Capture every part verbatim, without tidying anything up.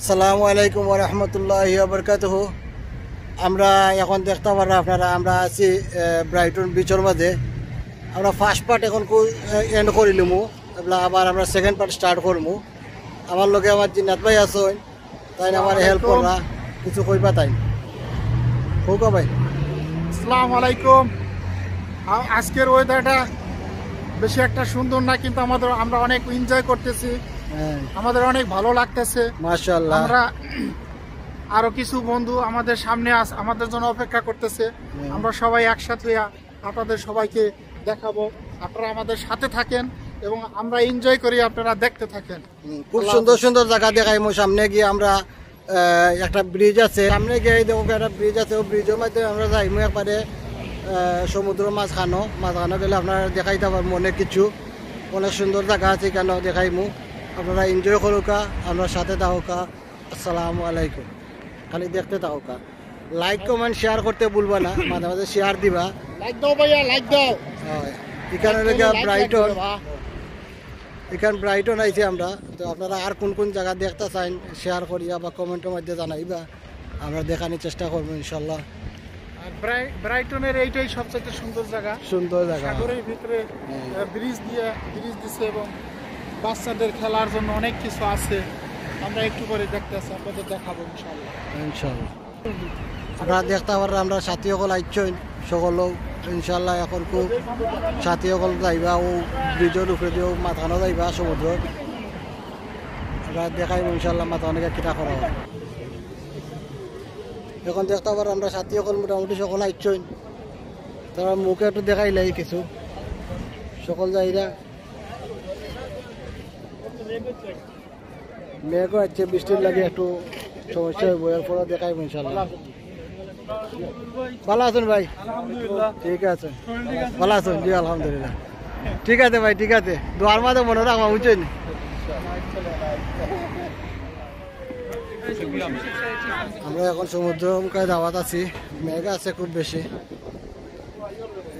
আসসালামু আলাইকুম ওয়া রাহমাতুল্লাহি ওয়া বারাকাতুহু। আমরা এখন দেখতা পাররা আপনারা, আমরা আছি, আহ, ব্রাইটন বিচর মাঝে। আমরা ফার্স্ট পার্ট এখন এন্ড করিলিমু, এবলা আবার আমরা সেকেন্ড পার্ট স্টার্ট করমু। আমার লগে আমার জিন্নাত ভাই আছইন, তাইন আমারে হেল্প কররা, কিছু কইবা তাইন। কউক্কা ভাই। আসসালামু আলাইকুম। আ-, আজকের ওয়েদারটা বেশি একটা সুন্দর না, কিন্তু আমাদের, আমরা অনেক এনজয় করতেছি। হ্যাঁ। আমাদের অনেক ভালো লাগতেছে। মাশাআল্লাহ। আমরা আরো কিছু বন্ধু আমাদের সামনে আস-, আমাদের জন্য অপেক্ষা করতেছে। হ্যাঁ। আমরা সবাই একসাথে হইয়া আপনাদের সবাইকে দেখাবো। আপনারা আমাদের সাথে থাকেন এবং আমরা এনজয় করি, আপনারা দেখতে থাকেন। হুম, খুব আল্লাহ সুন্দর হাফেজ। সুন্দর জাগা দেখাইমু। সামনে গিয়া আমরা, আহ, একটা ব্রিজ আছে, সামনে গিয়া এই দেখো একটা ব্রিজ আছে, ওই ব্রিজর মাধ্যমে আমরা যাইমু একবারে, আহ, সমুদ্র মাঝখানো। মাঝখানো গেলে আপনারা দেখাইতা পারমু অনেক কিছু, অনেক সুন্দর জাগা আছে এখানে দেখাইমু। আপনারা এনজয় করউক্কা, আমরার সাথে থাকউক্কা। আসসালামু আলাইকুম। খালি দেখতে থাকউক্কা। লাইক, কমেন্ট, শেয়ার করতে ভুলবা না, মাঝে মাঝে শেয়ার দিবা। লাইক দাও ভাইয়া, লাইক দাও। হয়। এখানে লাইক লেখা করো, লাইক ব্রাইটন। করো, বাহ। এখান ব্রাইটন আইছি আমরা। তো আপনারা আর কোন কোন জাগা দেখতা চাইন, শেয়ার করিয়া বা কমেন্টর মধ্যে জানাইবা, আমরা দেখানির চেষ্টা করমু ইনশাল্লাহ। আর ব্রাই-, ব্রাইটনের এইটাই সবচেয়ে সুন্দর জাগা। সুন্দর জাগা। সাগরের ভিতরে, হ্যাঁ। আহ, ব্রিজ দিয়ে, ব্রিজ দিছে এবং বাচ্চাদের খেলার জন্য অনেক কিছু আছে। আমরা একটু পরে দেখতে আসি, আপনাদের দেখাবো ইনশাল্লাহ। ইনশাল্লাহ। আপনারা দেখতা পাররা, আমরার সাথী অকল আইছইন, সকল ইনশাল্লাহ এখন খুব সাথী অকল যাইবা, ও ব্রিজর উপরেদি ও মাঝখানো যাইবা সমুদ্র। আমরা দেখাইমু ইনশাল্লাহ মাঝখানো গিয়া কিতা করা হয়। এখন দেখতা পাররা, আমরার সাথী অকল মোটামুটি সকল আইছইন, তারার মুখে একটু দেখাইলাই কিছু, সকল যাইরা। মেঘও আছে, বৃষ্টির লাগি একটু সমস্যা অইবো, এরপরও দেখাইমু ইনশাল্লাহ। ভালা আছইন ভাই? আলহামদুলিল্লাহ। ঠিক আছে। শরীর ঠিক আছে? ভালা আছইন? জি, আলহামদুলিল্লাহ। ঠিক আছে ভাই, ঠিক আছে। দোয়ার মাঝে মনো রাখবা, বুঝছইন? আমরা এখন সমুদ্র মুখায় দাওয়াত আছি, মেঘ আছে খুব বেশি,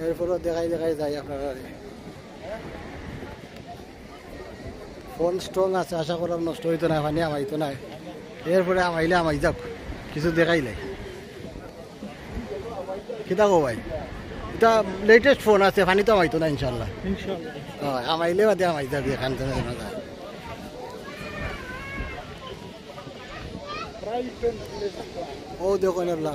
এরপরও দেখাই দেখাই যাই আপনারারে। ফোন স্ট্রং আছে, আশা করার নষ্ট অইতো নায়, পানি হামাইতো নায়। এরপরে হামাইলে হামাই যাউক, কিছু দেখাইলাই। কিতা কও ভাই? ইটা লেটেস্ট ফোন আছে, পানি তো হামাইতো নায় ইনশাল্লাহ। ইনশাল্লাহ। হয়, হামাইলে বাদে হামাই যাউক, এখান থেকে না যায়। ও দেখো নেবলা।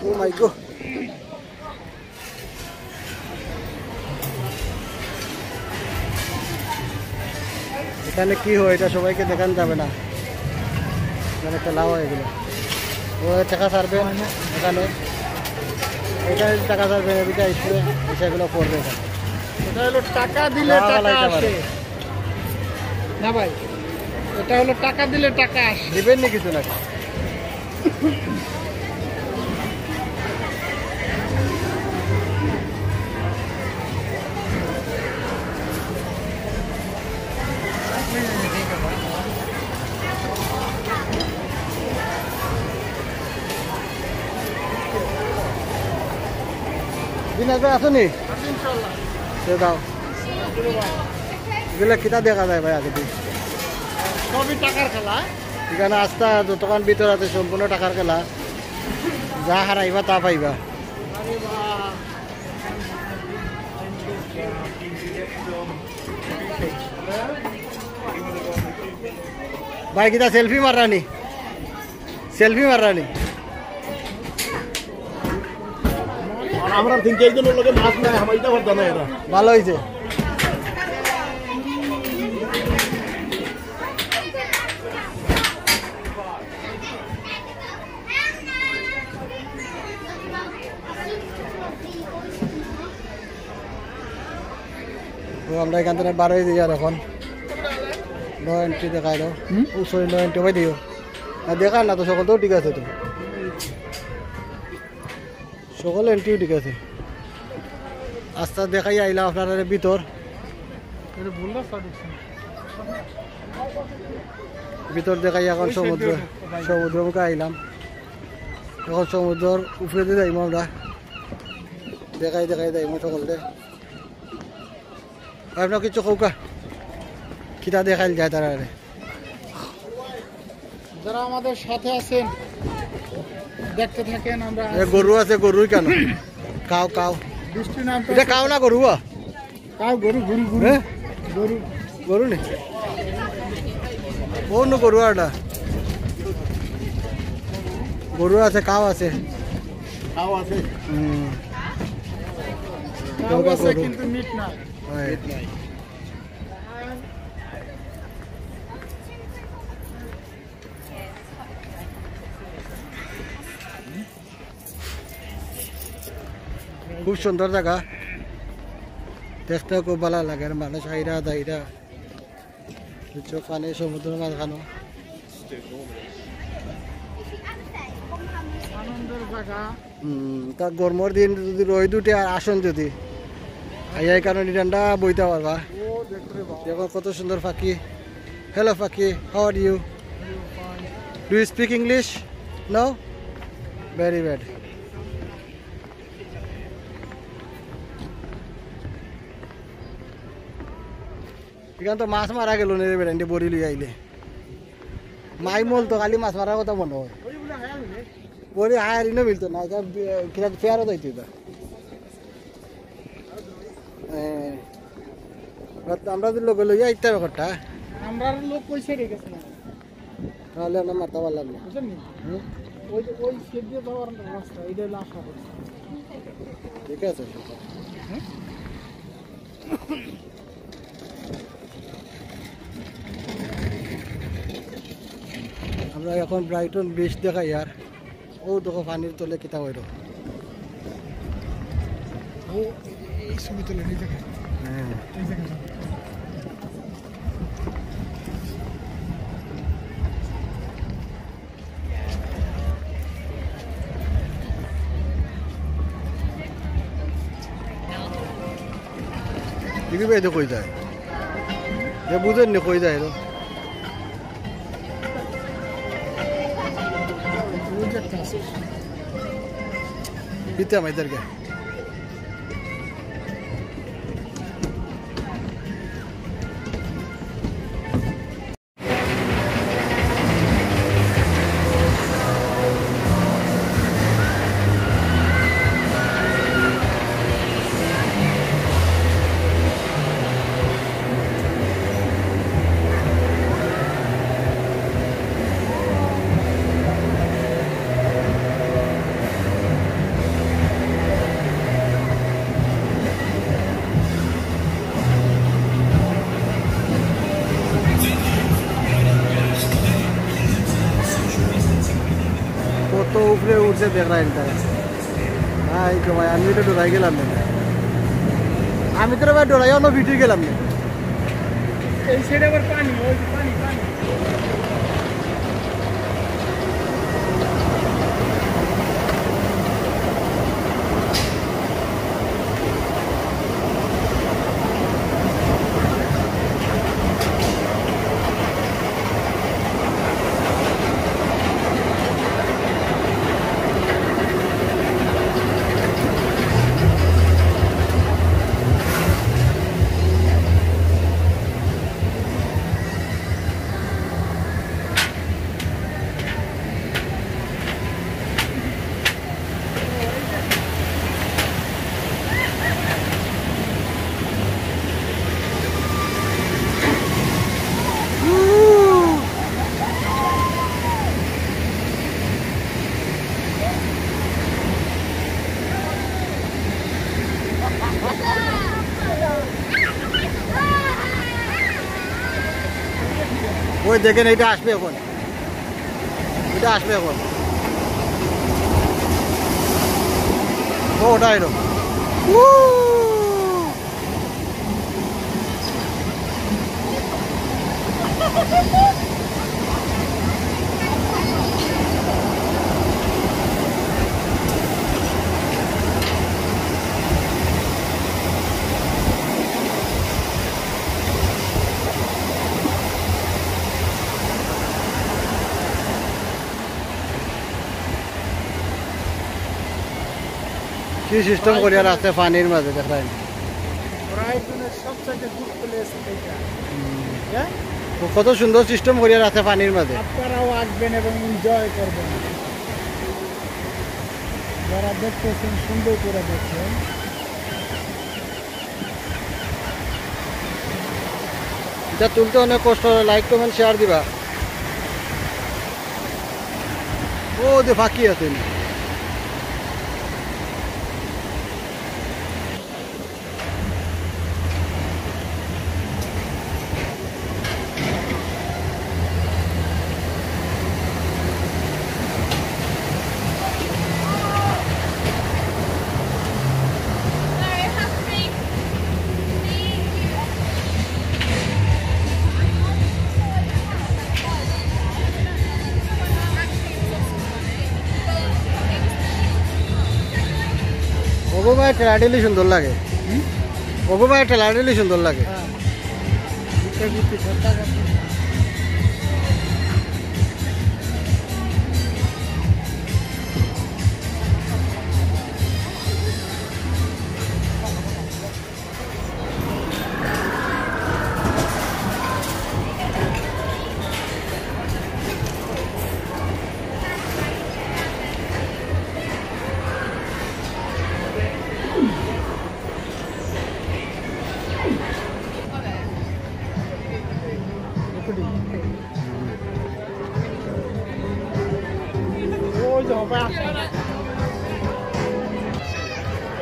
ও মাই গড। এখানে কি হয়, এটা সবাইকে দেখানো যাবে না। এখানে খেলা হয় এগুলো। ও টাকা ছাড়বে এখানে, এখানে টাকা ছাড়বে, এদিকে আসবে, এসে এগুলো পড়বে এখানে। এটা হলো টাকা দিলে টাকা আসে। না ভাই, এটা হলো টাকা দিলে টাকা আসে। দিবেন নি কিছু নাকি? দিনাজ ভাই আছো নি? আছি ইনশাআল্লাহ। সে দাও। এগুলা কিতা দেখা যায় ভাই আগে দিয়ে? সবই টাকার খেলা। এখানে আস্তা যতক্ষণ ভিতর আছে সম্পূর্ণ টাকার খেলা। যা হারাইবা তা পাইবা। ভাই কিতা সেলফি মাররানি? সেলফি মাররানি? আর আমরা তিন চারজনের লগে মাছ নাই, হামাইতে পারতা না এরা। ভালো হইছে। তো আমরা এখান থেকে বার হয়ে যাই আর এখন নো এন্ট্রি দেখাইলো। হুম? ও সরি, নো এন্ট্রি ভাই দিও। না, দেখার না তো, সকল তো ঠিক আছে তো। সকল এন্ট্রি ঠিক আছে। আস্তা দেখাই আইলাম আপনারারে ভিতর। এটা ভুল রাস্তা ঢুকছে। ভিতর দেখাই এখন ওই সাইড সমুদ্র, দিয়ে ঢুকতে ভাই। সমুদ্র মুখে আইলাম। এখন সমুদ্রর উপরেদি যাইমু আমরা। দেখাই দেখাই যাইমু সকলরে। আপনার কিছু কউক্কা? কিতা দেখাইল যায় তারারে? যারা আমাদের সাথে আছেন, দেখতে থাকেন। আমরা এ আছি। গরু আছে, গরুই কেন? কাও, কাও। বৃষ্টি নামতে এটা আছে। কাও না গরু? কাও, গরু, গরু, গরু। হ্যাঁ? গরু। গরু নি? অন্য গরু আর এটা। গরু আছে, কাও আছে। কাও আছে। হুম। কাও আছে, গরু। কিন্তু মিট না। হয়। মিট নাই। খুব সুন্দর জাগা, দেখতে খুব ভালা লাগের, মানুষ আইরা যাইরা, বুঝছো, পানি সমুদ্রর মাঝখানো। আনন্দর জাগা। হুম, তা গরমর দিন যদি রইদ উঠে আর আসন যদি, আইয়া এই কারণে ঠান্ডা বইতা পারবা। ও, দেখ রে বাবা। দেখো কত সুন্দর পাখি। Hello পাখি, how are you? Do you speak English? No? Very bad. এখান তো মাছ মারা গেল না রে বেটা, এনকে বড়ি লই আইলে। মাই মল তো খালি মাছ মারার কথা মনে হয়। বড়ি হায়ার ইনো মিলতো না, এটা বি-, কিনা ফেয়ারও যাইতো এটা। হ্যাঁ। But আমরা যদি লগে লইয়া আইতে হবে কথা। আমরা লোক কইছে রেখে গেছে না। তাহলে আমরা মারতে পারলাম না। বুঝলেন নি? হুম? ওই যে ওই সেট দিয়ে যাওয়ার রাস্তা, এটা হলো আশা করছি। ঠিক আছে। হুম? আমরা এখন ব্রাইটন বিচ দেখাই আর। ও দেখো পানির তলে কিতা হইল। ও এই ছবি তুলে এই জায়গায়। হ্যাঁ। এই জায়গায়। দেখি ভাই, এটা কই যায়? এ বুঝেন নি কই যায় এটা? ওই যে একটা আছে। দিতাম এদেরকে। কত উপরে উঠছে দেখরা এটা। ভাই তো ভাই, আমি তো ডরাই গেলাম না। আমি তো রে ভাই ডরাই অন্য ভিডিও গেলাম না। এই সাইডে আবার পানি, ওই যে পানি, পানি। ওই দেখেন, এটা আসবে এখন, এটা আসবে এখন। ও, ওটা এলো। উ! কি সিস্টেম করিয়া রাখছে পানির মাঝে, দেখলাম। ব্রাইটনের সবচাইতে good place এটা। হুম। হ্যাঁ? তো কত সুন্দর সিস্টেম করিয়া রাখছে পানির মাঝে। আপনারাও আসবেন এবং এনজয় করবেন। যারা দেখতেছেন, সুন্দর করে দেখবেন। এটা তুলতে অনেক কষ্ট হয়। লাইক, কমেন্ট, শেয়ার দিবা। ও, যে ফাঁকি আছে। ওগো ভাই, ঠেলা ঠেলি সুন্দর লাগে। ওগো ভাই, ঠেলা ঠেলি সুন্দর লাগে।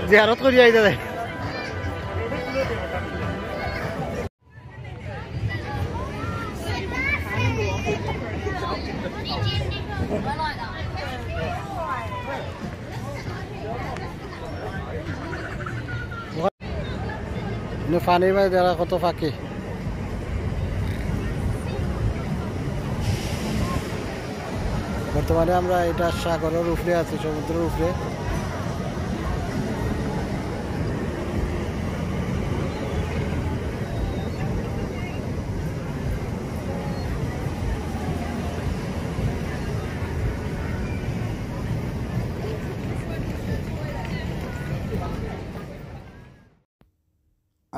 জিয়ারত করি আইতে দেয়। মানে পানির মাঝে দেখা কত ফাঁকি। বর্তমানে আমরা এটা সাগরের উপরে আছি, সমুদ্রের উপরে।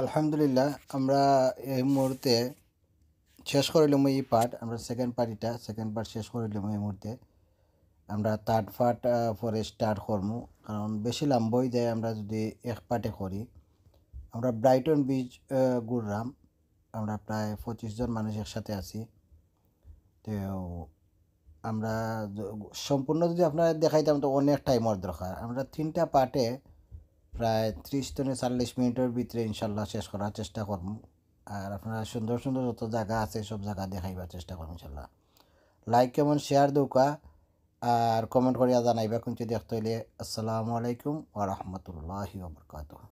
আলহামদুলিল্লাহ, আমরা এই মুহূর্তে শেষ করিলাম এই পার্ট। আমরা সেকেন্ড পার্ট, এটা সেকেন্ড পার্ট শেষ করিলাম এই মুহূর্তে। আমরা থার্ড পার্ট পরে স্টার্ট করমু, কারণ বেশি লম্বা হয়ে যায় আমরা যদি এক পার্টে করি। আমরা ব্রাইটন বিচ ঘুরলাম, আমরা প্রায় পঁচিশ জন মানুষ একসাথে আছি। তো আমরা য-, সম্পূর্ণ যদি আপনারা দেখাইতাম তো অনেক টাইমর দরকার। আমরা তিনটা পার্টে প্রায় ত্রিশ থেকে চল্লিশ মিনিটের ভিতরে ইনশাল্লাহ শেষ করার চেষ্টা করব। আর আপনারা সুন্দর সুন্দর যত জায়গা আছে সব জায়গা দেখাইবার চেষ্টা করব ইনশাল্লাহ। লাইক, কমেন্ট, শেয়ার দৌকা, আর কমেন্ট করিয়া জানাইবা কোনটি দেখতে হইলে। আসসালামু আলাইকুম ওয়া রাহমাতুল্লাহি ওয়া বারাকাতুহু।